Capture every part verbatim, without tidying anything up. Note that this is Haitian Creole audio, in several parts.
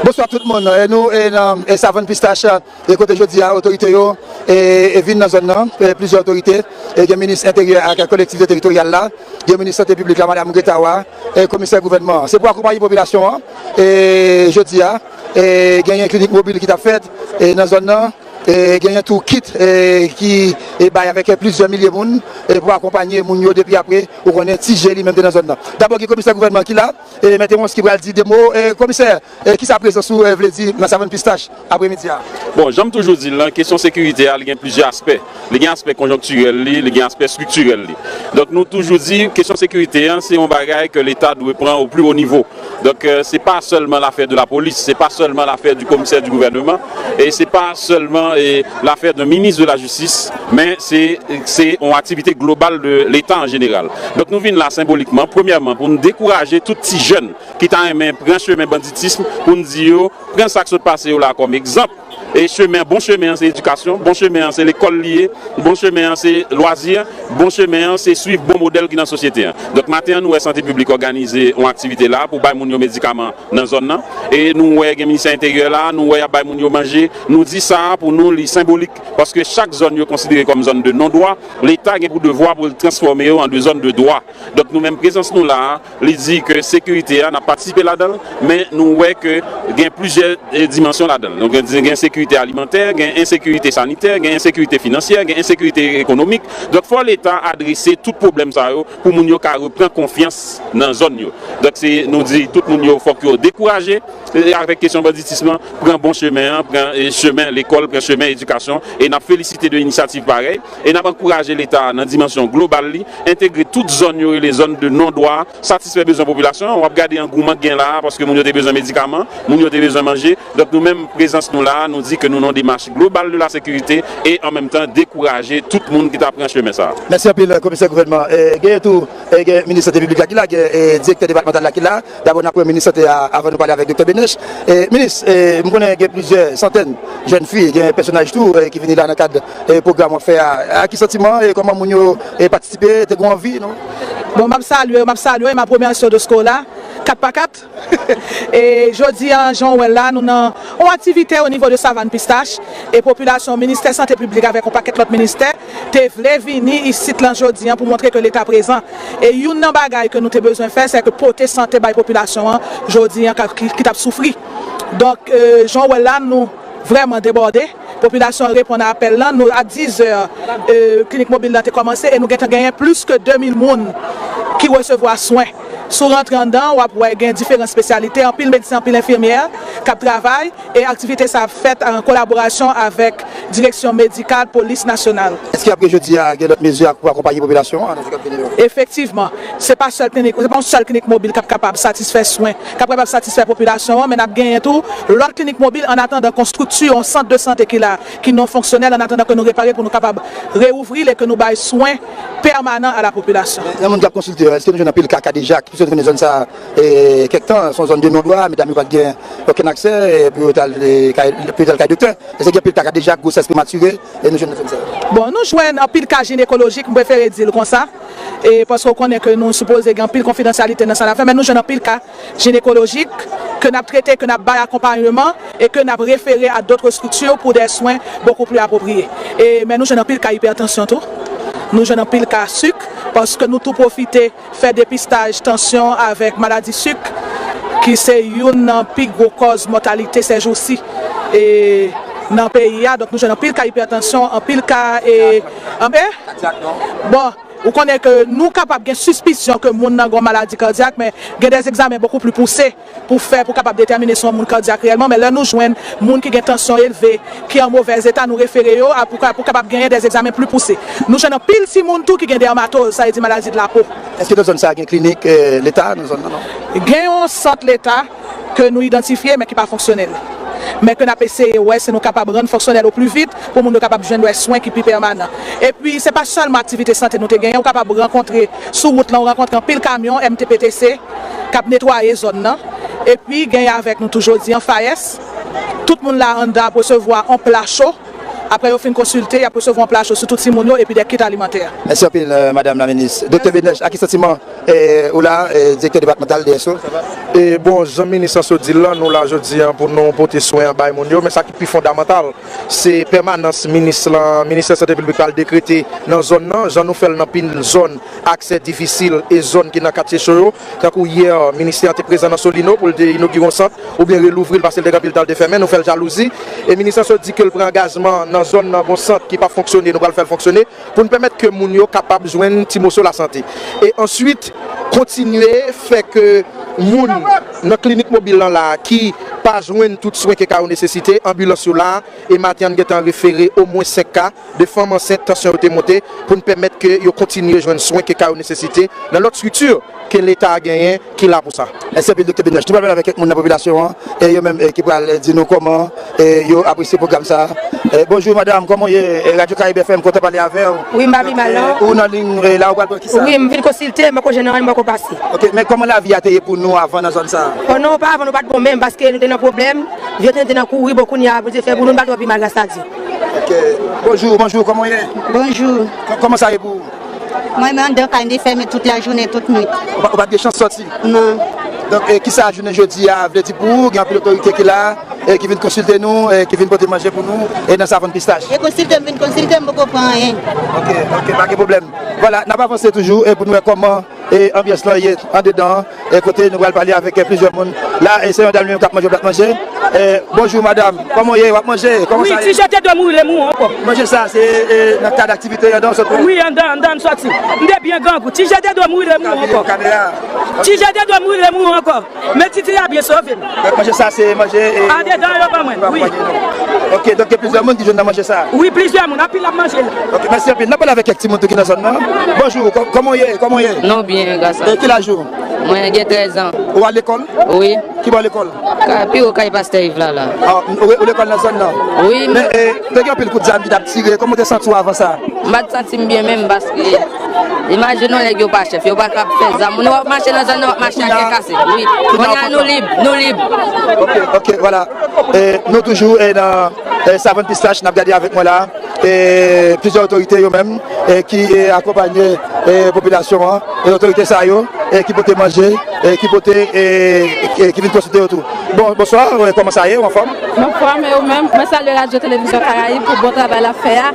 Bonswa tout moun. E nou e nan e Savann Pistach, e kote jodi a otorite yo e, e vin nan zòn nan, e plizyè otorite, e gen minis enteryè ak kolektivite teritoryal la, gen minis sante piblik la, madam Greta Wa, e komisè gouvènman an. Se pou akonpaye popilasyon an, e jodi a, e genyen klinik mobil ki t ap fèt e nan zòn nan, e genyen tou kit e ki e bay avèk plizyè milye moun e pou akonpaye moun yo depi apre, ou konnen, Ti Je li menm te nan zòn nan. Dabò gen komisè gouvènman ki la, e Mèt Ewons ki pral di de mo. E komisè, e kisa prezans ou e vle di nan Savann Pistach apremidi a? Bon, jan m toujou di l lan, kesyon sekirite a, li gen plizyè aspè. Li gen aspè konjonktirèl li, li gen aspè estriktirèl li. Donk nou toujou di kesyon sekirite an se yon bagay ke Leta dwe pran au plus haut niveau. Donk e, se pa sèlman l'affaire de la police, se pa sèlman l'affaire du commissaire du gouvernement, e se pa sèlman e, l'affaire d'un ministre de la justice, men se se yon aktivite global de Leta an jeneral. Donk nou vin la senbolikman, premyèman pou n dekouraje tout ti jèn ki ta renmen pran chemen banditism, pou n di yo pran sa k sot pase yo la kòm egzanp. E chemen, bon chemen an se edikasyon, bon chemen an se lekòl li ye, bon chemen an se lwazi, bon chemen an se swiv bon modèl ki nan sosyete an. Donk maten an nou wè sante piblik òganize yon aktivite la pou bay moun yo medikaman nan zòn nan. E nou wè gen ministè enteryè la, nou wè y ap bay moun yo manje. Nou di sa pou nou li senbolik, paske chak zòn yo konsidere kòm zòn de non dwa, Leta gen pou devwa pou l transfòme yo an de zòn de dwa. Donk nou menm prezans nou la a, li di ke sekirite a, n ap patisipe ladan l, men nou wè ke gen plizyè e, dimansyon ladan l. Donk gen, gen ensekirite alimantè, gen ensekirite sanitè, gen ensekirite finansyè, gen ensekirite ekonomik. Donk fò Leta adrese tout pwoblèm sa yo pou moun yo ka repran konfyans nan zòn yo. Donk se nou di tout moun yo fòk yo dekouraje e, avèk kesyon banditism lan, pran bon chemen an, pran e, chemen lekòl, pran chemen edikasyon, e n ap felisite de inisyativ parèy, e n ap ankouraje Leta nan dimansyon global li, entegre tout zòn yo rele zòn de non dwa, satisfè bezwen popilasyon an. W ap gade angouman k gen la a, paske moun yo te bezwen medikaman, moun yo te bezwen manje. Donk nou menm, prezans nou la a, nou di ke nou nan yon demach global de la sekirite e an menm tan dekouraje tout moun ki ta pran chemen sa a. Mèsi anpil, komisè gouvènman. E, gen tou, e, gen minis sante piblik la ki la, gen e, direktè depatmantal la ki la. Dabò n ap wè minis sante a avan nou pale avèk doktè Benech. E, minis, e, m konnen gen plizyè santèn jèn fi, gen pèsonaj tou e, ki vini la nan kad e, pwogram w ap fè a. A ki santiman e kòman moun yo e, patisipe, te gen anvi, non? Bon, m ap salye, m ap salye, m ap remèsye Dosco la, kat pa kat. E jodi a, jan w wè l la, nou nan yon aktivite o nivo de Savann Pistach, e popilasyon, ministè sante piblik avèk yon pakèt lòt ministè te vle vini isit lan jodi a pou montre ke Leta prezan. E youn nan bagay ke nou te bezwen fè, se ke pote sante bay popilasyon an jodi a ka, ki, ki t ap soufri. Donk, e, jan w wè l la, nou vrèman debòde. Popilasyon an reponn a apèl lan. Nou, a diz è, e, klinik mobil lan te kòmanse e nou gentan genyen plis ke de mil moun ki resevwa swen. Si w rantre anndan, w ap wè gen diferan espesyalite, anpil medsen, anpil enfimyè k ap travay, e aktivite sa ap fèt an kolaborasyon avèk Direksyon Medikal Polis Nasyonal. Èske apre jodi a, gen lòt mezi pou akonpaye popilasyon an nan jou k ap vini yo? Efektivman, se pa sèl klinik, se pa yon sèl klinik mobil k ap kapab satisfè swen, k ap kapab satisfè popilasyon an, men n ap genyen tou lòt klinik mobil an atandan konstrikti yon sant de sante ki la, ki non fonksyonèl, an atandan ke nou repare l pou nou kapab reouvri l e ke nou bay swen pèmanan a la popilasyon. Nan moun k ap konsilte yo, èske nou jwenn anpil ka kadejak? Piske nou konnen zòn sa a, e, kèk tan, se yon zòn de non dwa, medam yo pa t gen okenn aksè, e, pou yo t al, e, kay, pou yo t al kay doktè. Èske gen anpil ka kadejak, gwosès prematire, e nou jwenn nan zòn sa yo? Bon, nou jwenn anpil ka jinekolojik, m prefere di l konsa, e paske w konnen ke nou sipoze gen anpil konfidansyalite nan sa n ap fè, men nou jwenn anpil ka jinekolojik ke n ap trete, ke n ap bay akonpayeman e ke n ap refere a dòt estrikti pou de swen bokou pli apwopriye. E, men nou jwenn anpil ka ipètansyon tou. Nou jwenn anpil ka sik, paske nou tou pwofite fè depistaj tansyon avèk maladi sik, ki se youn nan pi gwo kòz mòtalite sèjousi, e, nan peyi a. Donk, nou jwenn anpil ka ipètansyon, anpil ka, e, anpil, bon, ou konnen ke nou kapab gen sispisyon ke moun nan gen yon maladi kadyak, men gen de egzamen bokou pli pouse pou fè, pou kapab detèmine si yon moun kadyak reyèlman. Men lè nou jwenn moun ki gen tansyon elve, ki an movèz eta, nou refere yo a, pou ka, pou kapab genyen de egzamen pli pouse. Nou jwenn anpil timoun tou ki gen dèmatoz, sa vle di maladi de la po. Èske nan zòn sa a gen klinik, e, Leta nan zòn nan, non? Gen yon sant Leta ke nou idantifye, men ki pa fonksyonèl. Men ke n ap eseye wè si nou kapab rann fonksyonèl o pli vit pou moun yo kapab jwenn de swen ki pi pèmanan. Epi, se pa sèlman aktivite sante nou te genyen, ou kapab rankontre sou wout lan, ou rankontre anpil kamyon M T P T C k ap netwaye zòn nan. Epi, genyen avèk nou tou jodi an FAES. Tout moun la anndan ap resevwa yon pla cho Apre yo fin konsilte, y ap resevwa yon pla cho sou tout timoun yo epi de kit alimantè. Mèsi anpil, euh, Madam la Minis. Doktè Benèch, ak ki santiman, eh, ou la, eh, direktè depatmantal D S O? E bon, jan minis lan sot di l lan, nou la jodi a pou nou pote swen an bay moun yo, men sa ki pi fondamantal, se pèmanans minis lan, ministè sante piblik la dekrete nan zòn nan, jan nou fè l nan pil zòn aksè difisil e zòn ki nan katye cho yo. Tankou yè, ministè an te prezan nan Solino pou l te inogire yon sant oubyen relouvri l paske l te gen anpil tan l te fèmen, nou fè l jalouzi. E minis lan sot di ke l pran angajman nan zòn nan gon sant ki pa fonksyone, nou pral fè l fonksyone pou n pèmèt ke moun yo kapab jwenn ti moso lasante. E answit, kontinye fè ke moun nan klinik mobil lan la ki pa jwenn tout swen ke ka yo nesesite, anbilans yo la, e maten an n gentan refere omwen senk ka de fanm ansent tansyon yo te monte pou n pèmèt ke yo kontinye jwenn swen ke ka yo nesesite nan lòt estrikti ke Leta a genyen ki la pou sa. Mèsi anpil, Doktè Benèch. Nou pral pale avèk kèk moun nan popilasyon an, e yo menm, e, ki pral, e, di nou kòman, e, yo apresye pwogram sa a. E, bonjou, madanm, kòman w ye? E, Radyo Karayib F M, kontan pale avè w. Wi, m pa pi mal, non. E, ou nan liy, e, la, ou pral pran ki sa? Wi, m vin konsilte, m poko jwenn anyen, m poko pase. Ok, men kòman lavi a te ye pou nou avan nan zòn sa a? O non, oparavan, nou pa t bon menm, paske nou te nan pwoblèm, vye te, te nan kouri, bon, kounye a, Bondye fè pou nou, nou pa twò pi mal, gras a Dye. Ok. Bonjou, bonjou, kòman w ye? Bonjou. Kò-, kòman sa ye pou ou? Mwen menm anndan kay, m te fèmen tout lajounen, tout nwit. Ou pa, ou pa t gen chans sòti? Non. Donk, e, kisa jounen jodi a vle di pou ou? Gen anpil otorite ki la, e, ki vin konsilte nou, e, ki vin pote manje pou nou, e nan Savann Pistach. E konsilte m, vin konsilte m, poko pran anyen. Ok, ok, pa gen pwoblèm. Vwala, n ap avanse toujou, e pou nou wè kòman, e, anbyans lan ye andedan an, e kote nou pral pale avèk, e, plizyè moun. La, e se yon dam li menm k ap manje yon plat manje. E, bonjou, madanm. Kòman w ye? W ap manje? Kòman sa ye? Wi, ti je te dwe mouri, li mouri ankò. Manje sa, se, e, nan kad aktivite anndan w sot pran? Wi, anndan, anndan m sòti. M te byen grangou. Ti je te dwe mouri, li mouri ankò. Kamera. Ti je te dwe mouri, li mouri ankò. Men Titi a byen sove m. Donk, manje sa, se manje, e, andedan yo ban mwen, wi. Ok, donk, gen plizyè moun ki jwenn nan manje sa? Wi, plizyè moun, anpil ap manje l. Ok, mèsi anpil. N ap pale avèk kèk timoun tou ki nan zòn nan. Bonjou, kò-, kòman w ye? Kòman w ye? Nou byen, gras a Dye. E, ki laj ou? Mwen gen trèz an. Ou al lekòl? Wi. Ki bò lekòl? Ka-, pi wo kay pastè Iv la, la. Ah, ou, ou lekòl nan zòn nan? Wi. Men, e, te gen anpil kout zam ki t ap tire. Kòman w te santi w avan sa? M pa t santi m byen menm paske imajine w nèg yo pa chèf, yo pa ka fè zam. Moun yo w ap mache nan zòn nan, w ap mache ak kè kase. Wi. Kounye a nou lib, nou lib. Ok, ok, vwala. E, nou toujou, e, nan, e, Savann Pistach, n ap gade avèk mwen la. E, plizyè otorite yo menm, e, ki, e, akonpanye, e, popilasyon an, e otorite sa yo, e, ki pote manje, e, ki pote, e, e, ki vin konsilte yo tou. Bon, bonswa, e, kòman sa ye, ou anfòm? M anfòm, e ou menm? Mwen salye Radyo Televizyon Karayib pou bon travay l ap fè a.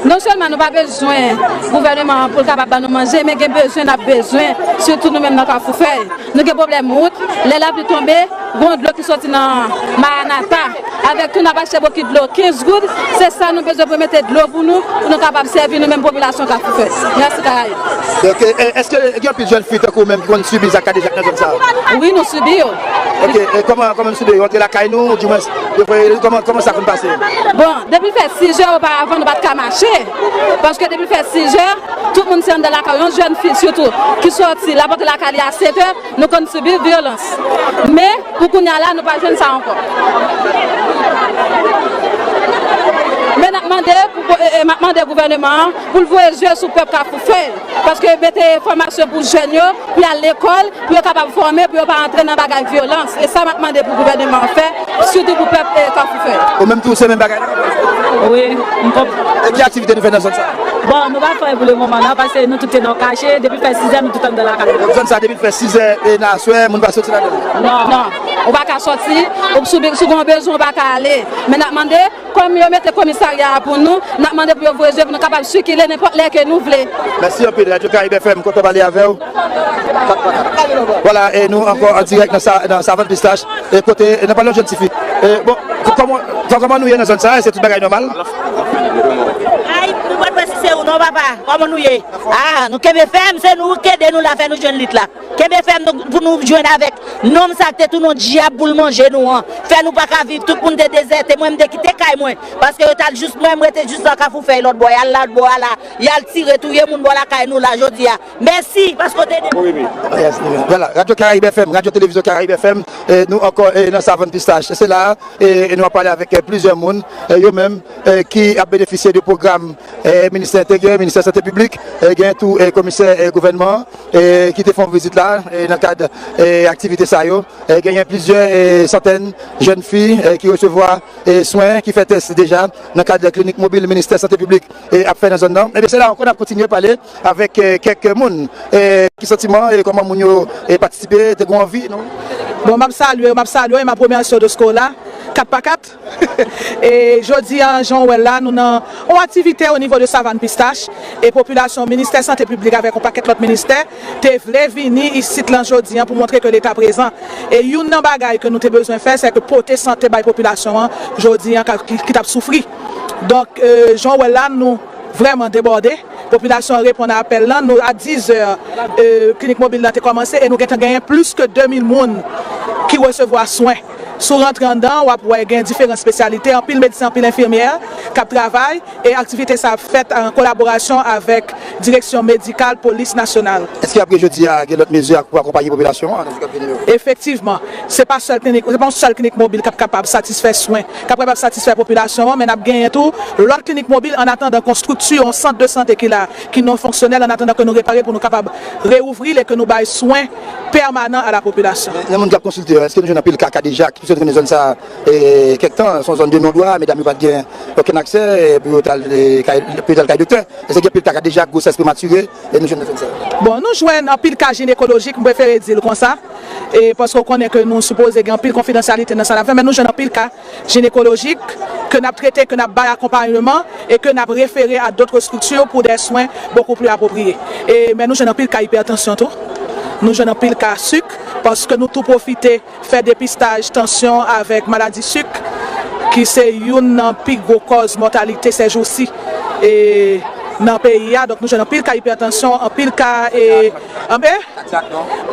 Non sèlman nou pa bezwen gouvèneman an pou l kapab ban nou manje, men gen bezwen n ap bezwen, sitou nou menm nan Kafou Fèy. Nou gen pwoblèm wout, lè lapli tonbe, gon dlo ki soti nan Maranata. Avèk tou, n ap achte bokit dlo kenz goud. Se sa nou bezwen pou mete dlo pou nou, pou nou kapab sèvi nou menm popilasyon Kafou Fèy. Mèsi, Karayib. Donk, e, e, èske gen anpil jèn fi tankou ou menm ki konn sibi zak kadejak nan zòn sa a? Wi, nou sibi yo. Ok, e kòman, kòman nou sibi yo? Yo antre lakay nou, oudimwens, yo voye, kòman, kòman sa konn pase? Bon, depi l fè sizè oparavan, nou pa t ka mache. Paske depi l fè sizè, tout moun se anndan lakay yo. Yon jèn fi sitou ki sòti, l ap antre lakay li a sèt è, nou konn sibi vyolans. Men, pou kounye a la, nou pa jwenn sa ankò. Men n ap mande pou, e, e, m ap mande gouvèneman an pou l voye je sou pèp Kafou Fèy. Paske mete fòmasyon pou jèn yo, pou y al lekòl, pou yo kapab fòme, pou yo pa antre nan bagay vyolans. E sa m ap mande pou gouvèneman an fè, sitou pou pèp, e, Kafou Fèy. Ou menm tou, se menm bagay la? Wi, m konp- E ki aktivite nou fè nan zòn sa a? Bon, nou pa fè pou le moman non, paske nou tout te nan kache, depi fè sizè, nou tout anndan lakay nou. Zòn sa a, depi l fè sizè, e nan aswè, moun pa soti ladan l? Non. Non, ou pa ka sòti, ou si w, si w gen yon bezwen, ou pa ka ale. Men n ap mande, kòm yo mete komisarya a pou nou, n ap mande pou yo voye je pou nou kapab sikile nenpòt lè ke nou vle. Mèsi anpil, Radyo Karayib F M, kontan pale avè w. Vwala, e nou ankò an dirèk nan sa, nan Savann Pistach, e kote, e n ap pale yon jèn tifi. E, bon, kò-, kòman, kò-, kòman nou ye nan zòn sa a? Èske tout bagay nòmal? Ay, nou pa t wè si se ou non, papa. Kòman nou ye? Ah, nou kenbe fèm, se nou k ede nou la, fè nou jwenn lit la. Kenbe fèm nou, pou nou jwenn avèk nonm sa k te tounen yon dyab boul manje nou an. Fè nou pa ka viv, tout moun te dezète, mwen m te kite kay mwen. Paske yo t al jis mwen, m rete jis nan Kafou Fèy lòt bò, y al lòt bò a la, y al tire, touye moun bò lakay nou la jodi a. Mèsi, paske w te ede. Vwala, Radyo Karayib F M, Radyo Televizyon Karayib F M, e nou ankò, e nan Savann Pistach. Se la, e, e nou ap pale avèk, e, plizyè moun, e, yo menm, e, ki ap benefisye de pwogram, e, minis Enteryè, Ministè Sante Piblik, e, gen tou, e, komisè, e, gouvènman an, e, ki te fè yon vizit la, e, nan kad, e, aktivite sa yo. E, genyen plizyè, e, santèn jèn fi, e, ki resevwa, e, swen, ki fè tès deja nan kad klinik mobil Ministè Sante Piblik, e, ap fè nan zòn nan. Ebyen, se la ankò n ap kontinye pale avèk, e, kèk moun. E, ki santiman, e, kòman moun yo, e, patisipe, te gen anvi, non? Bon, m ap salye, m ap salye, e m ap remèsye Dosko la, kat pa kat. E jodi a, jan w wè l la, nou nan yon aktivite o nivo de Savàn Pistach, e popilasyon, Ministè Sante Piblik avèk yon pakèt lòt ministè te vle vini isit lan jodi a pou montre ke Leta prezan. E youn nan bagay ke nou te bezwen fè, se ke pote sante bay popilasyon an jodi a ka- ki, ki t ap soufri. Donk, e, jan w wè l la, nou vrèman debòde. Popilasyon an reponn a apèl lan. Nou, a diz è, e, klinik mobil lan te kòmanse e nou gentan genyen plis ke de mil moun ki resevwa swen. Si w rantre anndan, w ap wè gen diferan espesyalite, anpil medsen, anpil enfimyè k ap travay, e aktivite sa ap fèt an kolaborasyon avèk Direksyon Medikal Polis Nasyonal. Èske apre jodi a, gen lòt mezi ak- pou akonpaye popilasyon an nan jou k ap vini yo? Efektivman, se pa sèl klinik, se pa yon sèl klinik mobil k ap kapab satisfè swen, k ap kapab satisfè popilasyon an, men n ap genyen tou lòt klinik mobil an atandan konstrikti yon sant de sante ki la, ki non fonksyonèl, an atandan ke nou repare l pou nou kapab reouvri l e ke nou bay swen pèmanan a la popilasyon. Nan moun k ap konsilte yo, èske nou jwenn anpil ka kadejak ki sot nan zòn sa a, e, kèk tan, se yon zòn de non dwa, medam yo pa t gen okenn aksè, e, pou yo t al, e, kay, pou yo t al kay doktè? Èske gen anpil ka kadejak, gwosès prematire, e nou jwenn nan zòn sa a? Bon, nou jwenn anpil ka jinekolojik, m prefere di l konsa, e, paske w konnen ke nou sipoze gen anpil konfidansyalite nan sa n ap fè, men nou jwenn anpil ka jinekolojik ke n ap trete, ke n ap bay akonpayman e ke n ap refere a dòt estrikti pou de swen bokou pli apwopriye. E, men nou jwenn anpil ka ipètansyon tou. Nou jwenn anpil ka sik, paske nou tou pwofite fè depistaj tansyon avèk maladi sik, ki se youn nan pi gwo kòz mòtalite sèjousi, e, nan peyi a. Donk, nou jwenn anpil ka ipètansyon, anpil ka, e, anpe?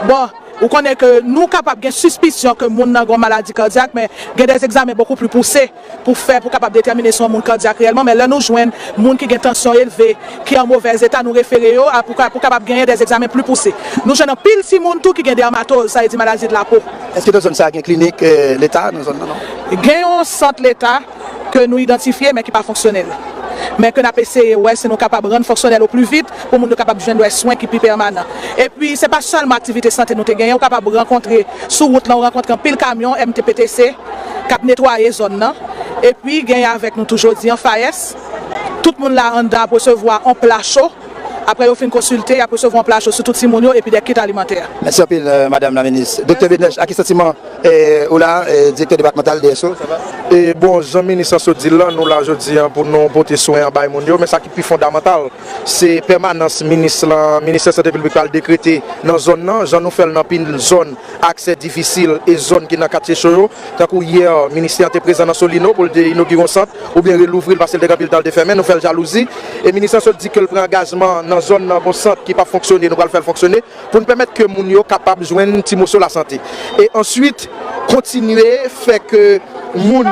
Bon, ou konnen ke nou kapab gen sispisyon ke moun nan gen yon maladi kadyak, men gen de egzamen bokou pli pouse pou fè, pou kapab detèmine si yon moun kadyak reyèlman. Men lè nou jwenn moun ki gen tansyon elve, ki an movèz eta, nou refere yo a pou, ka- pou kapab genyen de egzamen pli pouse. Nou jwenn anpil timoun tou ki gen dèmatoz, sa vle di maladi de lapo. Èske nan zòn sa a gen klinik, e, Leta nan zòn nan, non? Gen yon sant Leta ke nou idantifye, men ki pa fonksyonèl. Men ke n ap eseye wè si nou kapab rann fonksyonèl o pli vit pou moun yo kapab jwenn de swen ki pi pèmanan. Epi, se pa sèlman aktivite sante nou te genyen, ou kapab rankontre sou wout lan, ou rankontre anpil kamyon M T P T C k ap netwaye zòn nan. Epi, genyen avèk nou tou jodi an FAES. Tout moun la anndan ap resevwa yon pla cho. Apre yo fin konsilte, y ap resevwa yon pla cho sou tout timoun yo epi de kit alimantè. Mèsi anpil, e, madam la minis. Doktè Bednèch, a ki santiman, e, ou la, e, direktè depatmantal D S O, sa va? E bon, jan minis lan sot di l lan, nou la jodi an pou nou pote swen an bay moun yo, men sa ki pi fondamantal, se pèmanans minis lan, Ministè Sante Piblik pral dekrete nan zòn nan, jan nou fè l nan anpil zòn aksè difisil e zòn ki nan katye cho yo. Tankou yè, ministè an te prezan nan Solino pou l te inogire yon sant, oubyen relouvri l paske l te gen anpil tan l te fèmen, nou fè l jalouzi. E minis lan sot di ke l pran angajman nan zòn nan gon sant ki p ap fonksyone, nou pral fè l fonksyone pou n pèmèt ke moun yo kapab jwenn ti moso lasante. E answit, kontinye fè ke moun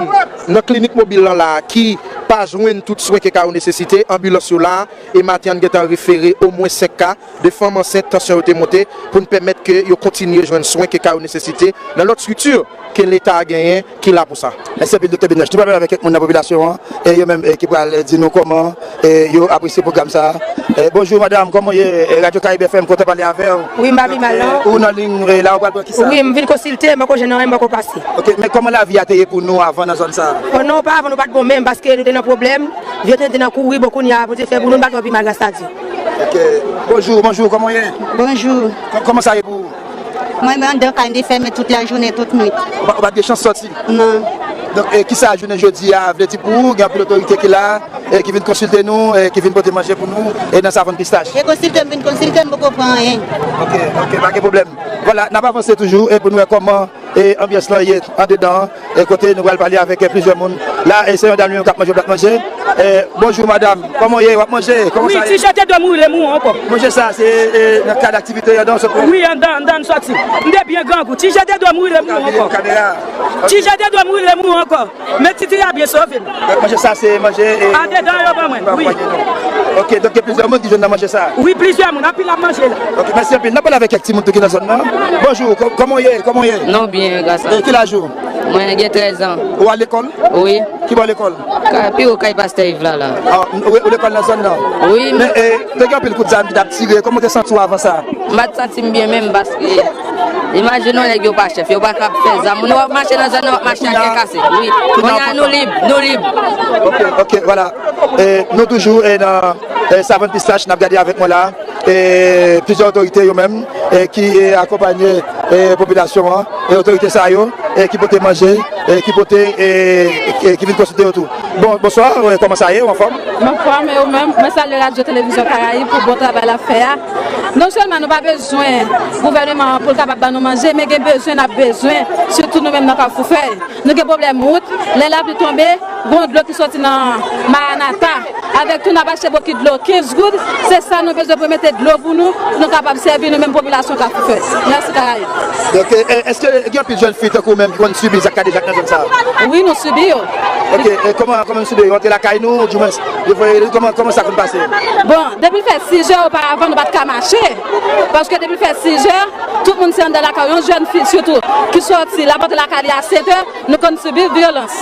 nan klinik mobil lan la ki pa jwenn tout swen ke ka yo nesesite, anbilans yo la, e maten an n gentan refere omwen senk ka de fanm ansent tansyon yo te monte pou n pèmèt ke yo kontinye jwenn swen ke ka yo nesesite nan lòt estrikti ke Leta a genyen ki la pou sa. Mèsi anpil, Doktè Bednèch. Nou pral pale avèk kèk moun nan popilasyon an, e yo menm, e, ki pral, e, di nou kòman, e, yo apresye pwogram sa a. E, bonjou, madam, kòman w ye? E, Radyo Karayib F M kontan pale avè w. Wi, m pa pi mal, non. E, ou nan liy, e, la, ou pral pran ki sa? Wi, m vin konsilte, m poko jwenn anyen, m poko pase. Ok, men kòman lavi a te ye pou nou avan nan zòn sa a? O non, pa avan nou pa t bon menm, paske nou te nan pwoblèm, vye te nan kouri, bon, kounye a, Bondye fè pou nou, nou pa twò pi mal, gras a Dye. Ok. Bonjou, bonjou, kòman w ye? Bonjou. Kò- Kòman sa ye pou ou? Mwen, mwen anndan kay, m te fèmen tout lajounen, tout nwit. Ou pa, ou pa t gen chans sòti? Non. Donk, e, kisa jounen jodi a vle di pou ou? Gen anpil otorite ki la, e, ki vin konsilte nou, e, ki vin pote manje pou nou, e, nan Savàn Pistach. E konsilte m, vin konsilte m, m poko pran anyen. Ok, ok, pa gen pwoblèm. Vwala, n ap avanse toujou, e, pou nou wè kòman, e, anbyans lan ye andedan an. E kote nou pral pale avèk, e, plizyè moun. La, e, se yon dam li menm k ap manje yon plat manje. E, bonjou, madam. Kòman w ye? W ap manje? Kòman sa ye? Wi, ti jete dlo m rile m mouri ankò. Manje sa, se, e, nan kad aktivite anndan w sot pran? Wi, anndan, anndan m sòti. M te byen grangou. Ti jete dlo m rile m mouri ankò. Kamera. Ti jete dlo m rile m mouri ankò. Men ti tira byen sove m. Manje sa, se manje, e, andedan yo ban mwen, wi. Ok, donk gen plizyè moun ki jwenn nan manje sa? Wi, plizyè moun. Anpil ap manje la. Ok, mèsi anpil. N ap pale avèk kèk timoun tou ki nan zòn nan. Bonjou, kò- kòman w ye? Kòman w ye? Nou byen, gras a Dye. E, ki laj ou? Mwen gen trèz an. Ou al lekòl? Wi. Ki bò lekòl? Ka-, pi wo kay pastè Yves la, la. Ah, ou, ou lekòl nan zòn nan? Wi. Men, e, te gen anpil kout zam ki t ap tire. Kòman w te santi w avan sa? M pa t santi m byen menm paske, imajine w, nèg yo pa chèf, yo pa ka fè zam. Moun w ap mache nan zòn nan, w ap mache ak kè kase. Wi. Kounye a, nou lib, nou lib. Ok, ok, vwala. E, nou toujou, e, nan, e, Savann Pistach, n ap gade avèk mwen la. E, plizyè otorite yo menm, e, ki, e, akonpanye, e, popilasyon an, e otorite sa yo, e, ki pote manje, e, ki pote, e, e, ki vin konsilte yo tou. Bon, bonswa, e, kòman sa ye, ou anfòm? M anfòm, e ou menm? Mwen salye Radyo Televizyon Karayib pou bon travay l ap fè a. Non sèlman nou pa bezwen gouvèneman an pou l kapab ban nou manje, men gen bezwen n ap bezwen, sitou nou menm nan Kafou Fèy. Nou gen pwoblèm wout, lè lapli tonbe, gon dlo ki soti nan Maranata. Avèk tou, n ap achte bokit dlo kenz goud, se sa nou bezwen pou mete dlo pou nou, pou nou kapab sèvi nou menm popilasyon Kafou Fèy. Mèsi, Karayib. Donk, e, e, èske gen anpil jèn fi tankou w menm ki konn sibi zak kadejak nan zòn sa a? Wi, nou sibi yo. Ok, e kòman, kòman nou sibi yo? Yo antre lakay nou, oudimwens, yo voye nou, kòman, kòman sa konn pase? Bon, depi l fè sis zè oparavan, nou pa t ka mache. Paske depi l fè sis zè, tout moun se anndan lakay yo. Yon jèn fi, sitou, ki sòti, l ap antre lakay li a sèt zè, nou konn sibi vyolans.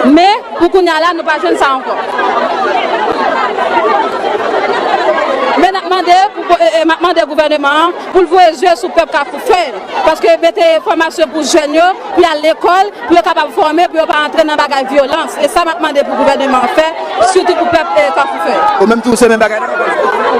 Men, pou kounye a la, nou pa jwenn sa ankò. Men n ap mande pou, e, e, m ap mande gouvèneman an pou l voye je sou pèp Kafou Fèy, paske mete fòmasyon pou jèn yo, pou y al lekòl, pou yo kapab fòme, pou yo pa antre nan bagay vyolans. E sa m ap mande pou gouvèneman an fè, sitou pou pèp, e, Kafou Fèy. Ou menm tou, se menm bagay la?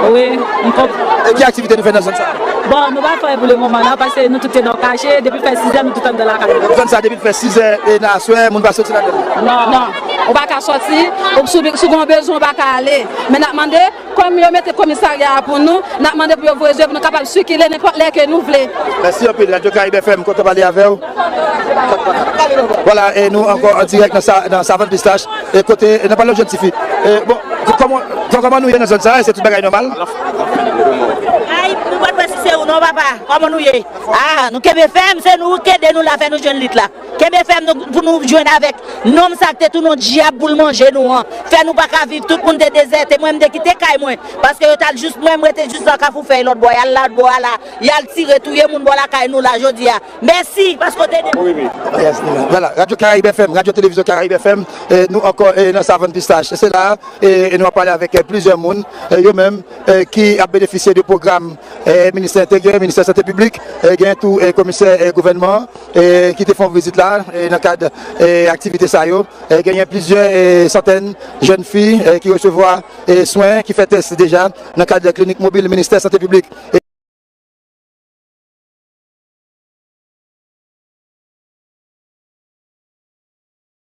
Wi, m konp- E ki aktivite nou fè nan zòn sa a? Bon, nou pa fè pou le moman nan, paske nou tout te nan kache, depi l fè sis zè, nou tout anndan lakay nou. Zòn sa a, depi l fè sis zè, e nan aswè, moun pa soti ladan l? Non. Non. Ou pa ka soti, ou sou, sou gon bezwen, ou pa ka ale. Men n ap mande, kòm yo mete komisarya a pou nou, n ap mande pou yo voye je pou nou kapab sikile nenpòt lè ke nou vle. Mèsi anpil, Radyo Karayib F M, kontan pale avè w. Vwala, e nou ankò an dirèk nan sa, nan Savann Pistach, e kote, e n ap pale yon jèn tifi. E, bon, kòman, kòman nou ye nan zòn sa a? Èske tout bagay nòmal? Ay, nou pa t wè si se ou non, papa. Kòman nou ye? Ah, nou kenbe fèm, se nou ki ede nou la, fè nou jwenn lit la. Kenbe fèm nou, pou nou jwenn avèk nonm sa k te tounen yon dyab pou l manje nou an. Fè nou pa ka viv, tout moun te dezète, mwen m te kite kay mwen. Paske yo t al jis, mwen m rete jis nan Kafou Fèy lòt bò, y al lòt bò a la, y al tire, touye moun bò lakay nou la jodi a. Mèsi, paske w te ede. Wi, wi. Yes, vwala. Radyo Karayib F M, Radyo Televizyon Karayib F M, e, nou ankò, e, nan Savann Pistach. E se la, e, e nou ap pale avèk, e, plizyè moun, e, yo menm, e, ki ap benefisye de pwogram, e, Ministè Enteryè, Ministè Sante Piblik, e, gen tou, e, komisè, e, gouvènman an, e, ki te fè yon vizit la, e, nan kad, e, aktivite sa yo. E, genyen plizyè, e, santèn jèn fi, e, ki resevwa, e, swen, ki fè tès deja nan kad klinik mobil Ministè Sante Piblik. E,